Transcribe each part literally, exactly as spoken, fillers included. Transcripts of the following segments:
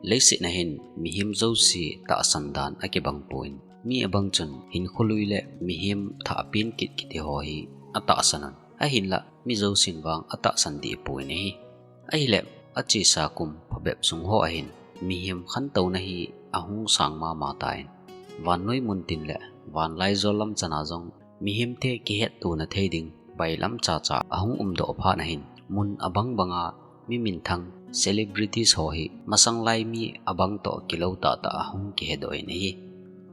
Leiset a hin mihem jouse tahsan dan akibang pon, mi abang chun hinkho lui le mihem thahpen kit kiti ho hi atahsan un. Ahinlah mi jousen vang atahsan deh pon ahi. Ahile achesa kum phabep sung ho a hin mihem khantouna hi ahung sang mama tan, vannoi muntin le vanlaijol lam chana jong mihemte kihettona thei ding bailam chacha ahung umdoh phat a hin, mun abang banga mi minthang celebrities ho hi masang lai mi abang toh kilou tahtah ahung kihedoh in ahi.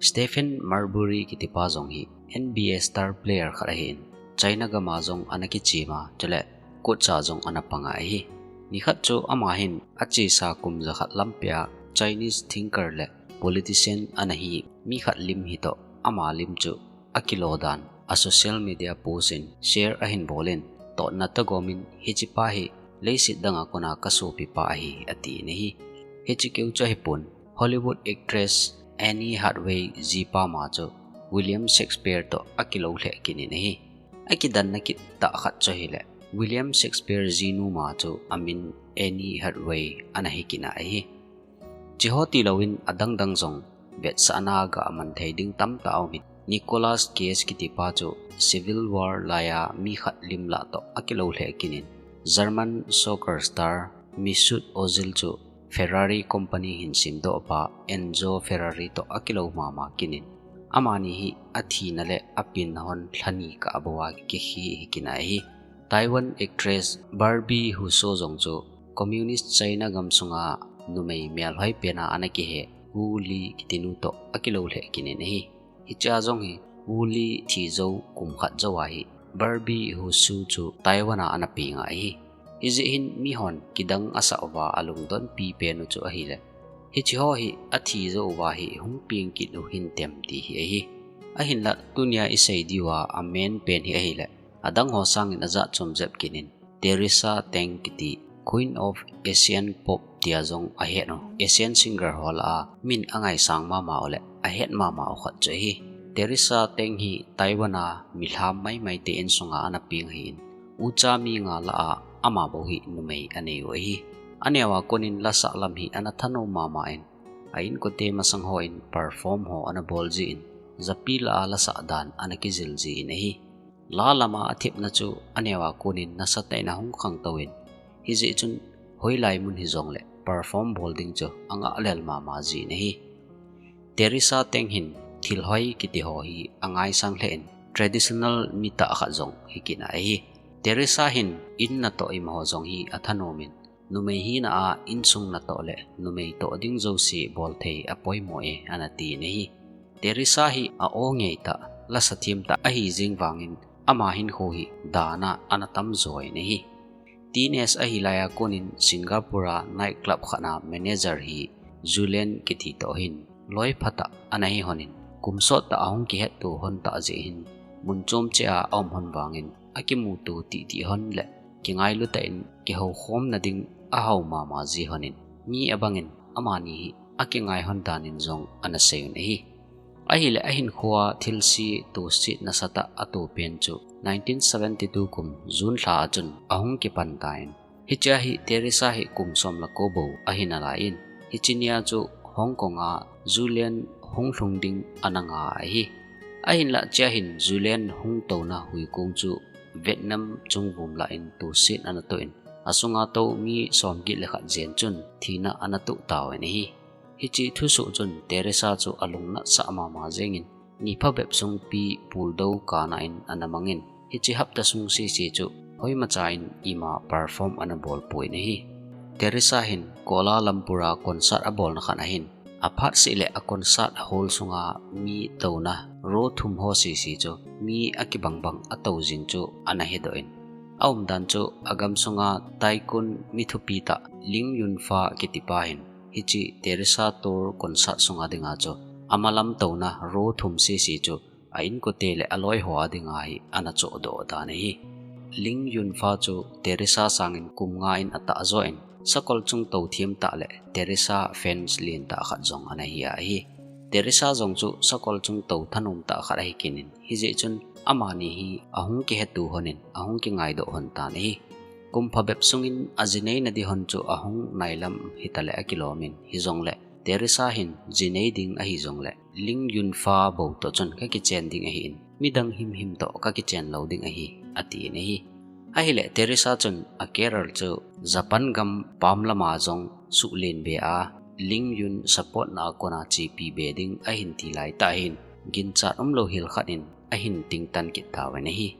Stephen Marbury kitipa jong hi N B A star player khat ahin, China gam a jong ana kichema, chule coach a jong ana panga ahi. Nikhat chu ama hin achesa kum jakhat lampi a Chinese thinker le politician ana hi mi khat lim hitoh, ama lim chu akilo dan a social media post in share ahin bol in, totna tagom in hichepa hi leiset danga kona kasopipa ahi atin ahi. Hiche keu chu ahipon, Hollywood actress Anne Hathaway jipa ma chu William Shakespeare toh akilou lheh kit in ahi. Akidanna kit tah khat chu ahile, William Shakespeare jinu ma chu amin Anne Hathaway ana hi kit in ahi. Cheho tilouvin adangdang jong vetsahna gah man thei ding tamtah aum in, Nicolas Cage kitipa chu Civil War laiya mi khat lim lah toh akilou lheh kit in, German soccer star Mesut Ozil chu Ferrari company hin semdohpa Enzo Ferrari toh akilou mama kit in, amani hi athina le apenna hon lhani kah bou a kikhe hi kit in ahi. Taiwan actress Barbie Husu jong chu Communist China gam sunga numei melhoi pena ana kihe Wu Li kitinu toh akilou lheh kit in ahi. Hichea jong hi Wu Li thi jou kum khat jou a hi Barbie Husu chu Taiwan a ana peng ahi. Hijeh hin mihon kidang asah uva alungdonpi pen u chu ahile, hicheho hi athi jou uva hi hung peng kit u hintem ti hi ahi. Ahinlah tunia isei diuva amen pen hi ahile, adang ho sangin ajat chom jep kit in, Theresa Teng kiti Queen of Asian Pop tia jong ahet u, Asian singer ho lah a min angaisang mama u le ahet mama u khat chu ahi. Theresa Teng hi Taiwan a milham maimai te insunga ana peng ahin, ucha mi nga lah a ama bou hi numei anei u ahi. Aneo a konin lasah lam hi ana thanom mama in, a inkote masang hon perform ho ana bol jin, japi lah a lasah dan ana kijil jin ahi. La lama athepna chu aneo a konin nasatah in ahung khangtou in, hijeh chun hoilai mun hijongle perform bol ding chu angah lel mama jin ahi. Theresa Teng hin thil hoi kiti ho hi angaisang lheh in, traditional mi tah khat jong hi kit in ahi. Theresa hin in natoh ima ho jong hi athanom in, numei hina a insung natoh le numei toh ding jouse bol thei apoimo e ana tin ahi. Theresa hi a-o ngei tah, lasa them tah ahi jeng vangin ama hinkho hi dan a ana tamjo in ahi. Teenage ahi laiya konin Singapore a night club khat a manager hi Julian kiti toh hin loi phatah ana hi lhonin, kum sottah ahung kihetto lhon tah jeh hin, mun chom cheh a aum lhon vangin akimuto titi lhon le kingailu tah in kihoukhomna ding ahao mama ji lhonin, mi abangin amani hi akingai lhon danin jong ana seiyun ahi. Ahile ahinkhoa thilse toset nasatah atoh pen chu nineteen seventy-two kum June lha a chun ahung kipan tan. Hichea hi Theresa hi kum som le ko bou ahi nalaiyin, hiche nia chu Hong Kong a Julian hung lhung ding ana ngai ahi. Ahinlah chea hin Julian hung touna huikong chu Vietnam chungvum lah in toset ana toh in, asunga tou mi somget le khat jen chun thina ana toh tauvin ahi. Hiche thusoh chun Theresa chu alungnatsah mama jengin, ni phabep sung pi puldou kana in ana mangin, hiche hapta sung sese chu hoimacha in ima perform ana bolpon ahi. Theresa hin Kuala Lumpur a concert abolna khat ahin, aphat seh le a concert hall sunga mi touna row thum ho sese chu mi akibang bang atou jing chu ana hedoh in, aumdan chu agam sunga tycoon mi thupi tah Ling Yunfa kitipa hin hiche Theresa tour concert sunga dinga chu amalam touna row thum sese chu a inkote le aloi ho a dinga hi ana chohdoh dan ahi. Ling Yunfa chu Theresa sangin kum nga in atahjo in, sakol chung tou them tah le Theresa fans lentah khat jong ana hi ahi. Theresa jong chu sakol chung tou thanom tah khat ahi kit in, hijeh chun amani hi ahung kiheto lhonin, ahung kingaidoh lhon tan ahi. Kum phabep sungin ajinei nading hon chu ahung nailam hitaleh akilom in, hijongleh Teresa hin jinei ding ahi jongleh Ling Yunfa bou toh chun kakichen ding ahin, midang himhim toh kakichen lou ding ahi, atin ahi. Ahileh Teresa chun a career chu Japan gam pam lama jong suhlen be a, Ling Yun support na a kona chepi be ding ahin ti laitah hin, ginchat umlou hel khat in ahin tingtan kit tauvin ahi.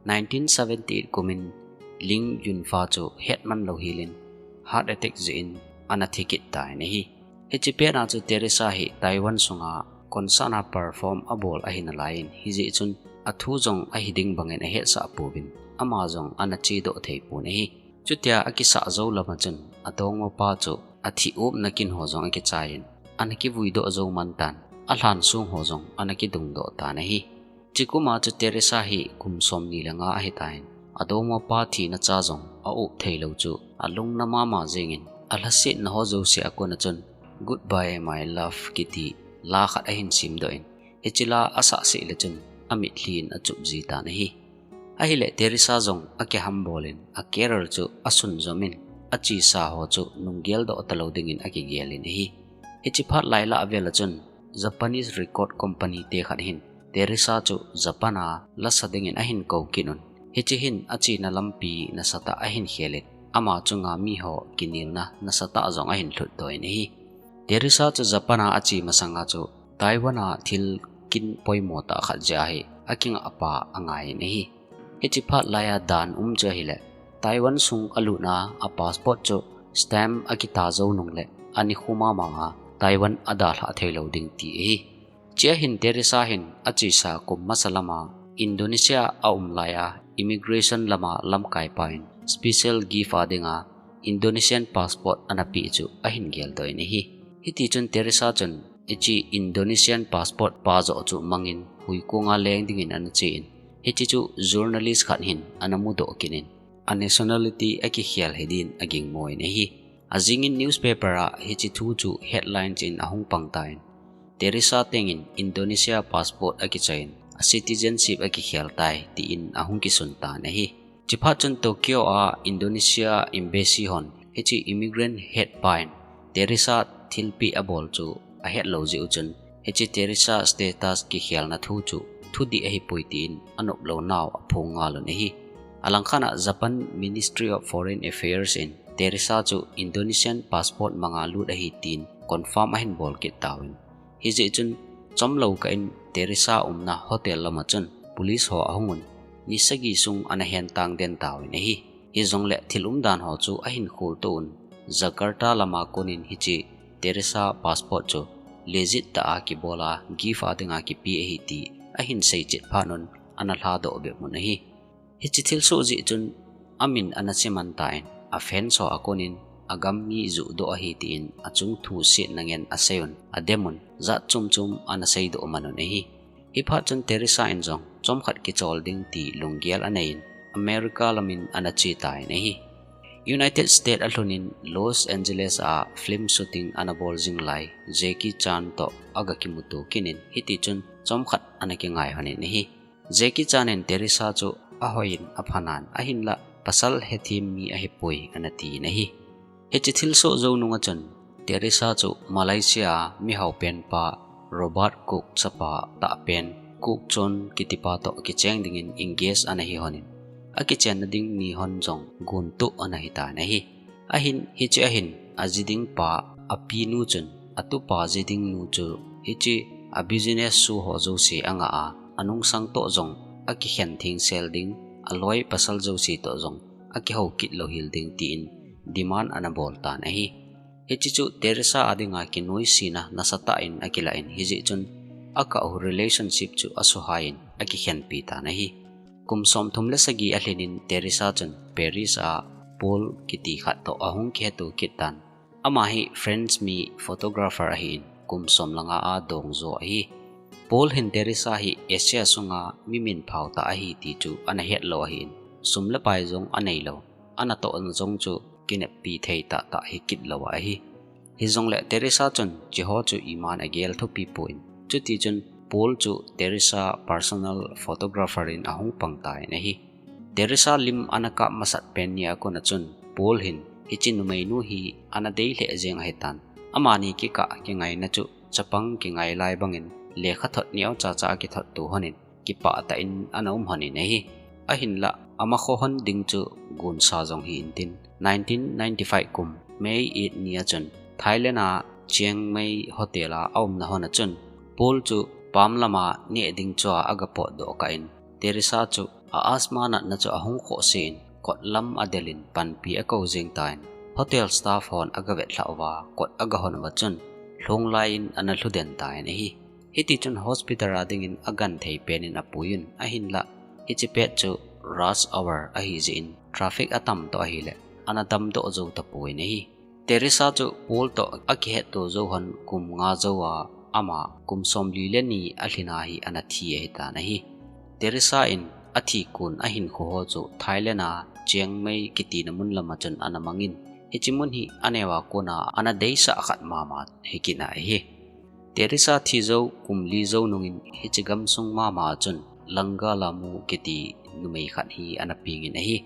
Nineteen seventy-eight kumin Ling Yunfa chu hetman lou helin heart attack jeh in ana thi kit tan ahi. Hiche pet a chu Teresa hi Taiwan sunga concert a perform abol ahi nalaiyin, hijeh chun athu jong ahi ding bangin ahetsah pouvin, ama jong ana chedoh thei pon ahi. Chutia akisah jou lama chun adongmapa chu athi umna kin ho jong akichaiyin, ana kivui doh jou man tan, alhan sung ho jong ana kidung doh tan ahi. Hiche kuma chu Teresa hi kum somni le nga ahitan, adongmapa thina cha jong a-up thei lou chu alungna mama jengin, alhasetna ho jouse a kona chun Goodbye My Love kiti la khat ahin simdoh in, hiche la asah seh le chun amitlhi in achup ji tan ahi. Ahileh Teresa jong akihambol in, a career chu asunjom in, achesa ho chu nunggel doh talou dingin akigel in ahi. Hiche phat lai lah a vel a chun Japanese record company te khat hin Teresa chu Japan a lasa dingin ahin kou kit un. Hiche hin achena lampi nasatah ahin khel in, ama chunga miho kinelna nasatah jong ahin lhutdoh in ahi. Teresa chu Japan a ache masanga chu Taiwan a thil kin poimo tah khat jeh a hi akingah pa angai in ahi. Hiche phat laiya dan um chu ahileh, Taiwan sung alutna a passport chu stamp akita jou nungleh, anikho mama a Taiwan adalhah thei lou ding ti ahi. Hichea hin Teresa hin achesa kum masa lama Indonesia a um laiya immigration lama lamkaipa in special gift a dinga Indonesian passport ana peh chu ahin geldoh in ahi. Hitichun Teresa chun hiche Indonesian passport pa joh chu mangin huikonga leng dingin ana chen, hiche chu journalist khat hin ana mudoh kit in, a nationality akikhel hidin agingmo in ahi. Ajingin newspaper a hiche thu chu headline chin ahung pang tan, Teresa tengin Indonesia passport akichoi in, a citizenship akikhel tai, tin ahung kisun tan ahi. Hiche phat chun Tokyo a Indonesia embassy hon hiche immigrant head pa in Teresa thilpeh abol chu ahet lou jeh u chun, hiche Teresa status kikhelna thu chu thudih ahipoi tin anop lou nau aphong ngal un ahi. Alangkhat a Japan Ministry of Foreign Affairs in Teresa chu Indonesian passport manga lut ahi tin confirm ahin bol kit tauvin. Hijeh chun chomlou kah in Teresa umna hotel lama chun police ho ahung un, ni sagi sung ana hentang den tauvin ahi. Hijongleh thil umdan ho chu ahin kholtoh un, Jakarta lama konin hiche Teresa passport chu legit tah a kibol a gift a dinga kipe ahi ti ahin seichet phat un ana lhadoh bep un ahi. Hiche thilsoh jeh chun amin ana cheman tan, a fans ho a konin agam mi juhdoh ahi tin achung thusetna ngen asei un, adem un, jat chom chom ana seidoh man un ahi. Hiphat chun Teresa in jong chomkhat kichol ding ti lunggel anei in America lamin ana che tan ahi. United States alhun in Los Angeles a film shooting ana bol jing lai Jackie Chan toh aga kimuto kit in, hitichun chomkhat ana kingai lhon in ahi. Jackie Chan in Teresa chu ahoiyin aphanan, ahinlah pasal hethem mi ahipoi ana tin ahi. Hiche thilsoh jou nunga chun Teresa chu Malaysia a mihao penpa Robert Cook chapa tahpen Cook Chon kitipa toh kicheng dingin engage ana hi lhon in, akichenna ding ni lhon jong gontoh ana hitan ahi. Ahin, hiche ahin, aji ding pa, apinu chun, atupa ji ding nu chu, hiche a business show ho jouse anga a, anungsang toh jong akikhen thengsel ding, aloi pasal jouse toh jong akihou kit louhel ding tin demand ana bol tan ahi. Hiche chu Teresa a dinga kinoisena nasatah in akilah in, hijeh chun akah u relationship chu asuhai in akikhenpi tan ahi. Kum somthum le sagi alhin in Teresa chun Paris a Paul kiti khat toh ahung kiheto kit tan. Ama hi French mi photographer ahin, kum som le nga a dongjo ahi. Paul hin Teresa hi Asia sunga mi minphao tah ahi ti chu ana hetlou ahin, sum le pai jong aneilou, anatohna jong chu kineppi thei tahtah hikit lou ahi. Hijongle Teresa chun hicheho chu iman agel thupi pon, chutichun Paul chu Teresa personal photographer in ahung pang tan ahi. Teresa lim ana kap masat pen nia kona chun Paul hin hiche numeinu hi ana dei lheh jeng ahitan. Amani kikah kingaina chu chapang kingai lai bangin lekhathot neocha cha akithot tu honin kipah tah in ana um honin ahi. Ahinlah, ama kho hon ding chu gunsa jong hi intin, nineteen ninety-five kum May eight ni a chun Thailand a Chiang Mai Hotel a aumna hon a chun Paul chu pam lama neh ding chua aga potdoh kah in, Teresa chu a asthma natna chu ahung khohse in kot lam adelin panpi akou jeng tan, hotel staff hon aga vetlhah uva kot aga hon uva chun lhung lai in ana lhuden tan ahi. Hiti chun hospital a dingin agenthei penin apuiyun, ahinlah hiche pet chu rush hour ahi jeh in traffic atam toh ahileh ana damdoh jou tapuin ahi. Teresa chu Paul toh akihetto jou hon kum nga jou a ama kum somli le ni alhin a hi ana thi ahitan ahi. Teresa in athi kon ahinkho ho chu Thailand a Chiang Mai kitina mun lama chun ana mangin, hiche mun hi aneo a kona ana deisah khat mama hi kit ahi. Teresa thi jou kum li jou nungin hiche gamsung mama a chun Langalamu kiti numei khat hi ana pengin ahi.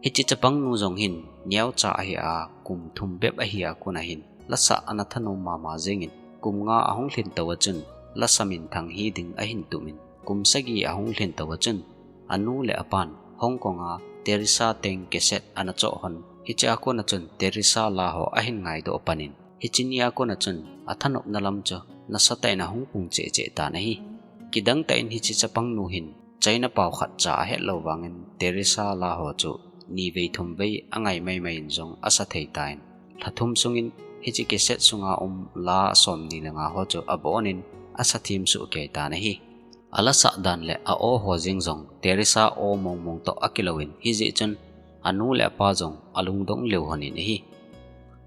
Hiche chapangnu jong hin neocha ahi a kum thum bep ahi a kona hin lasah ana thanom mama jengin, kum nga ahung lhin tou a chun lasa minthang hi ding ahin tumin, kum sagi ahung lhin tou a chun anu le apan Hong Kong a Teresa teng cassette ana choh hon, hiche a kona chun Teresa la ho ahin ngaidoh panin, hiche ni a kona chun athanopna lam chu nasatah in ahung pung cheh cheh tan ahi. Kidang tah in hiche chapangnu hin China pao khatcha ahet lou vangin Teresa la ho chu ni vei thum vei angai maimai in jong asa thei tan, lha thum sungin hiche cassette sunga um la somni le nga ho chu abonin asa thim suh kei tan ahi. Alasah dan le a-aw ho jeng jong Teresa aw mongmong toh akilouvin, hijeh chun anu le apa jong alungdong leu honin ahi.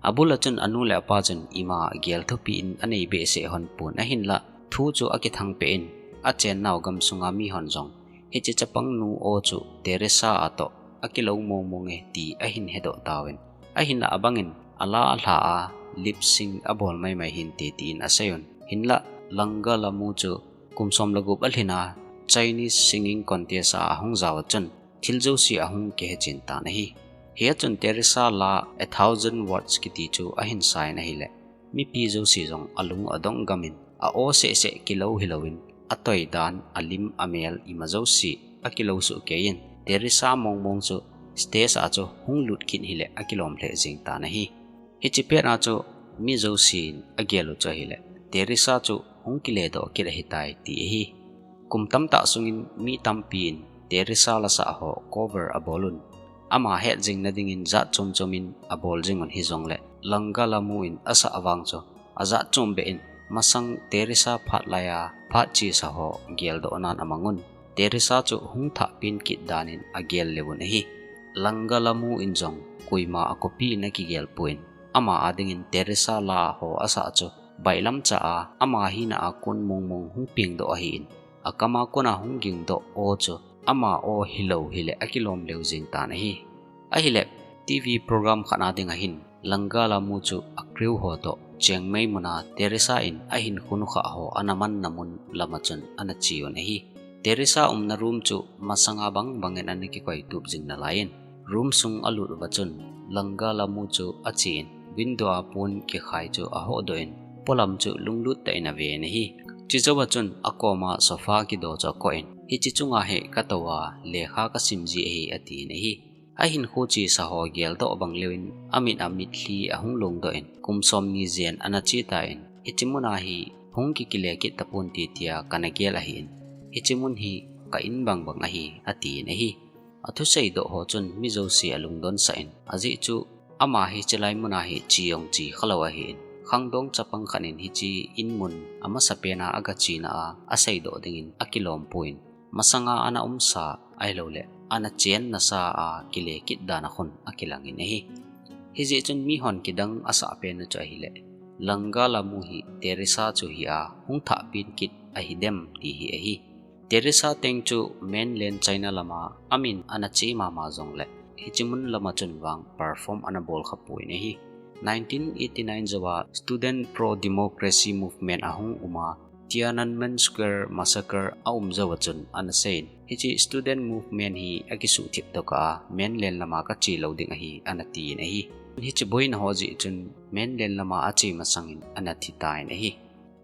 Abul a chun anu le apa chun ima gel thupi in anei behseh hon pon, ahinlah thu chu akithang peh in, achennau gamsunga mihon jong hiche chapangnu aw chu Teresa a toh akilou mongmong e ti ahin hedoh tauvin, ahinlah abangin ala alha a lip sync abol maimai hinte tin aseiyun. Hinlah Langalamu chu kum som le gup alhin a Chinese Singing Contest a ahung jao a chun thil jouse ahung kihechen tan ahi. Hia chun Teresa la A Thousand Words kiti chu ahin sain ahileh, mipi jouse jong alung adong gamin, a-aw sehseh kilou hilouvin, atoi dan, alim, amel, ima jouse akilou suh keiyin, Teresa mongmong chu stage a chu hung lut kit hileh akilom lheh jeng tan ahi. Hiche pet a chu mi jousen agel u chu ahileh, Teresa chu hung kiledoh kit ahitai ti ahi. Kum tamtah sungin mi tampi in Teresa lasah ho cover abolun, ama het jing nadingin jat chom chom in abol jingun, hijongleh Langalamu in asah vang chu ajat chom beh in, masang Teresa phat laiya phat chesa ho geldoh nan amangun, Teresa chu hung thah pen kit danin agel leuvun ahi. Langalamu in jong koima a copy in akigel pon, ama adingin Teresa la ho asah chu bailam cha a ama hina a kon mongmong hung pengdoh ahin, akam a kona hung gingdoh aw chu ama aw hilou hileh akilom leu jeng tan ahi. Ahileh, T V program khat a dinga hin Langalamu chu a crew ho toh Chiang Mai muna Teresa in ahinkho nukhah ho ana manna mun lama chun ana cheuvin ahi. Teresa umna room chu masanga bang bangin ana kikoi tup jing nalaiyin, room sung alut uva chun Langalamu chu achen, window a pon kikhai chu ahohdoh in, polam chu lunglut tah in aven ahi. Chujouva chun akoma sofa kido chu akoh in, hiche chunga hi katou a lekha kasim ji ahi, atin ahi. Ahinkho chesa ho geldoh bang leuvin, amit a mitlhi ahung longdoh in, kum somni jen ana che tan, hiche muna hi hung kikile kit tapon ti tia kana gel ahin, hiche mun hi ka in bang bang ahi, atin ahi. Athusei doh ho chun mi jouse alungdon sah in, ajeh chu ama hi chelai muna hi che jong che khalou ahin, khangdong chapang khat in hiche in mun amasapen a aga chena a aseidoh dingin akilom pon, masanga ana umsa ahilouleh ana chenna sa a kile kit dan a khun akilangin ahi. Hijeh chun mihon kidang asah pen u chu ahileh, Langalamu hi Teresa chu hi a hung thah pen kit ahidem ti hi ahi. Teresa teng chu mainland China lama amin ana che mama jongleh, hiche mun lama chun vang perform ana bol khapon ahi. Nineteen eighty-nine jouva Student Pro Democracy Movement ahung uma, Tiananmen Square Massacre a um jou a chun ana seiyin, hiche student movement hi akisuhthip doh a, mainland lama kache lou ding ahi, ana tin ahi. Hiche boina ho jeh chun mainland lama ache masangin ana thi tan ahi.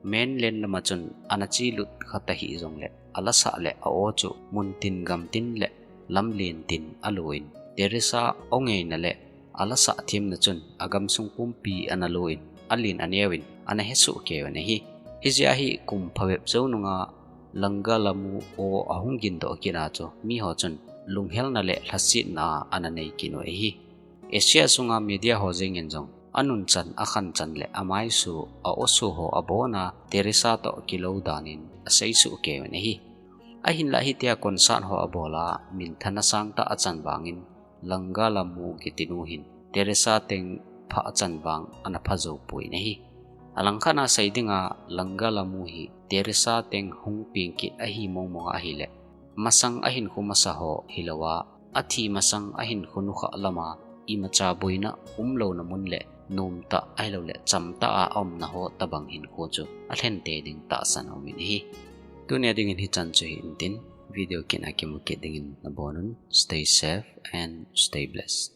Mainland lama chun ana chelut kha tahih jongle, alasah le a-aw chu muntin gamtin le lamlen tin alouvin, Teresa aw ngeina le alasah themna chun agamsung pumpi ana louvin, alen aneovin, ana hesoh keuvin ahi. Hijeh a hi kum phabep jou nunga Langalamu aw ahung gindoh kit a chu miho chun lunghelna le lhasetna ana nei kit u ahi. Asia sunga media ho jengin jong anunchan, akhanchan le amaisu, a-awsu ho abona Teresa toh kilou danin aseisoh keuvin ahi. Ahinlah hitia concert ho abol a minthan asang tah achan vangin Langalamu kitinu hin Teresa teng pha achan vang ana pha jou poi ahi. Alangkhat a sei dinga Langalamu hi Teresa teng hung peng kit ahi mong mong ahile, masang ahinkho masa ho hilouva, athi masang ahinkho nukha lama imacha boina umlouna mun le nomtah ahilouleh chamtah a aumna ho tobang hinkho chu alhen tei ding tahsan aumin ahi. Tunia dingin hichan chu hi intin, video kit a kimu kit dingin nabonun. Stay safe and stay blessed.